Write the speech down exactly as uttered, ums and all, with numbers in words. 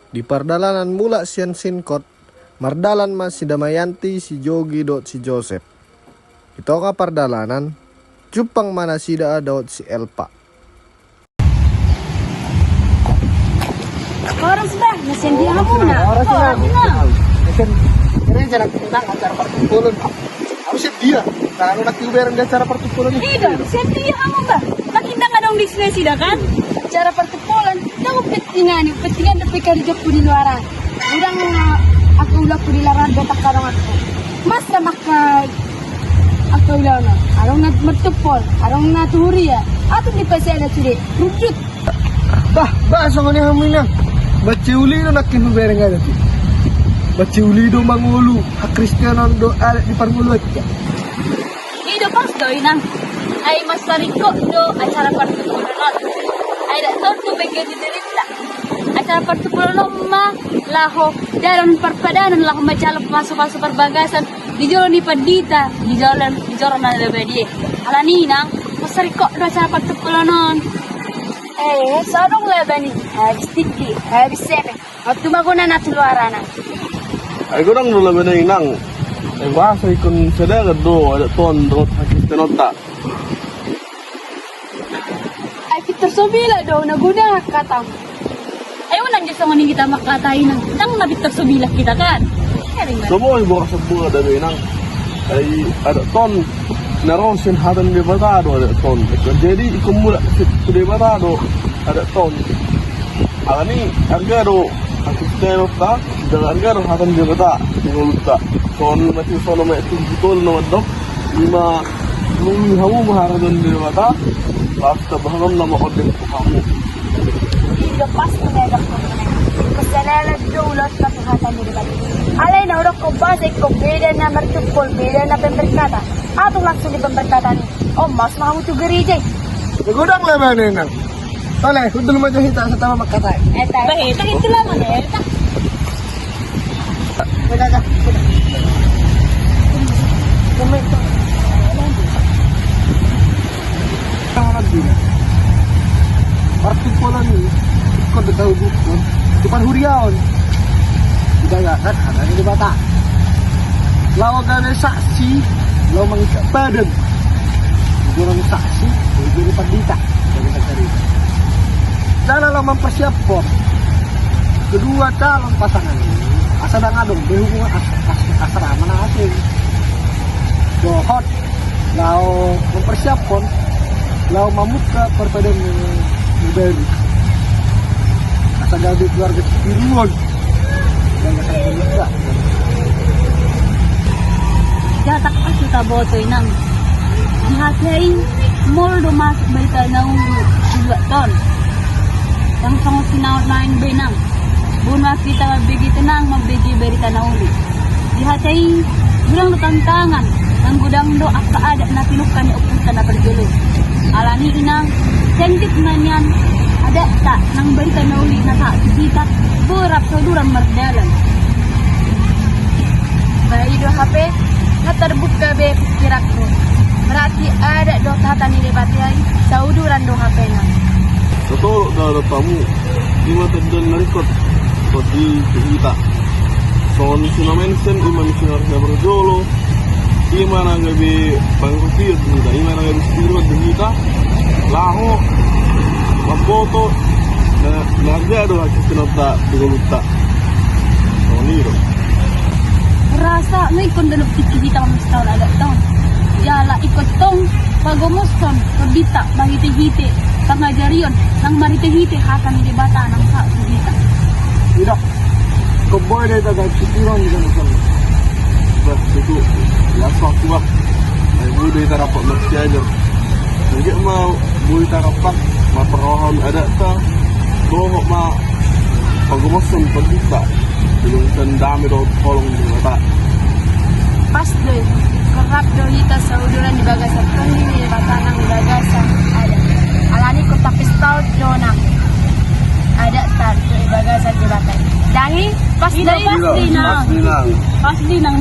Di pardalanan mulak sian Singkot, mardalan ma si Damayanti, si Jogi dohot si Josep. Di tonga pardalanan, jumpang ma nasida dohot si Elpa. Horas bah, na sian dia hamuna? Horas bah. Horas bah. Na sian, kira-kira acara partumpolon. Au sian dia, na nunga hubereng di acara partumpolon i. Ido, sian dia hamu bah? Makin dang adong di sini sida kan? Acara partumpolon, dang hupetingan, hupetingan dope karejo ku di luar an. Udang, eh, aku ulaku di luar an, betak adong aku. Masa maka aku ulaon, adong na martumpol, adong na tu huria. Atung di pasena sude, rujut. Bah, bah, songon i hamu inang. Bace uli do nangkin hubereng adat i. Bace uli do mangolu hakristenon dohot adat di parngoluanta. Ido pas do inang. Ai mansai ringkot do acara partumpolon on. Ai dak tontu bege di derita. Acara partumpolon on ma laho dalan parpadanan, laho manjalo pasupasu parbagason. Di jolo ni pandita, di jolo, di jolo na lebih dia. Alani inang, mansai ringkot do acara partumpolon on. Eh, so adong laba ni, habis tingki, habis sepe. Waktu maguna na tu luar an. Ai godang do laba ni inang. Ai boasa ingkon sadagat do adat on dohot hakristenonta? Ai pintor so bila do na godang hata. Ai unang jo songon i hita mangkatai inang. Ndang na pintor so bila hita kan. So boi boha sambua da be inang. Ai adat on na ro sian hata ni Debata do adat on. Jadi ingkon mulak tu Debata do adat on. Alani arga do hakristenonta, jala arga do hata ni Debata di ngolunta. Songon mati songon ma tu buku tolu na mandok, ima lului hamu ma harajaon ni Debata, laos tabahenon nama onden tu hamu. Ido pas tu medak tu medak. Pasalele do ulaonta tu hata ni Debata. Alai na hudok ho bahasa ingkon beda na martumpol, beda na pemberkatan. Atung langsung di pemberkatan i. Om, maos ma hamu tu gereja i. Godang laba ni inang. Tole, hundul ma jo hita, satahu mangkatai. Eh, tai. Bah, eh, tai, itu lama ya, tai. Udah, dah. Partumpolon i, ingkon do tahu buku, tu parhuriaon. Di bagasan hata ni Debata. Laho gabe saksi, laho mangikat badan. Gabe saksi, gabe pandita. Gabe saksi. Jala laho mempersiapkan kedua calon pasangan ini. Asa ndang adong be hubungan as-, as-, asrama na asing. Dohot laho mempersiapkan, laho membuka perpaduan yang baru. Asa gabe keluarga sitiruon. Keluarga sitiruon. Jatak asu taboto inang. Di hata i molo do masuk berita na uli di luat on. Ndang songon sinaon lain be inang. Boan ma hita mambege tenang, mambege berita na uli. Di hata i, godang do tantangan, nang godang do angka adat na pinungka ni ompunta na parjolo. Alani inang, sengkit ma nian adatta nang berita na uli na sahat tu hita, borat sauduran mardalan. Bah, i do hape na tarbuka be pikiranku. Berarti adat dohot hata ni Debata i sauduran do hape na. Sotolop do adat hamu. Ima tanda na ringkot. Seperti tu hita. Songon si na mention, ima misionaris na parjolo. Ima na gabe pangkupir tu hita. Ima na gabe sitiruon tu hita. Laho mamboto na, na gabe do hakristenonta di ngolunta. Songon i do. Rasa nunga ingkon dolok tingki hita mamastaon adat on. Jala ingkon tong pagomoshon pandita marhitehite pangajarion nang marhitehite hata ni Debata nang sahat tu hita. Ido. Ingkon boi do hita gabe sitiruon di sana. Bah, tutu. Laos waktu bah. Ai boi do hita rap marsiajar. Jadi ma boi hita rap marparrohahon adatta. Dohot ma pagomoshon pandita. Dilungusan dame dohot holong ni Debata. Pas do i, rap do hita sauduran di bagasan tondi ni Debata nang di bagasan adat. Alani ingkon tapestaon do nang adatta di bagasan Debata. Ndang i, pas do i. Pas do i nang. Pas do i nang.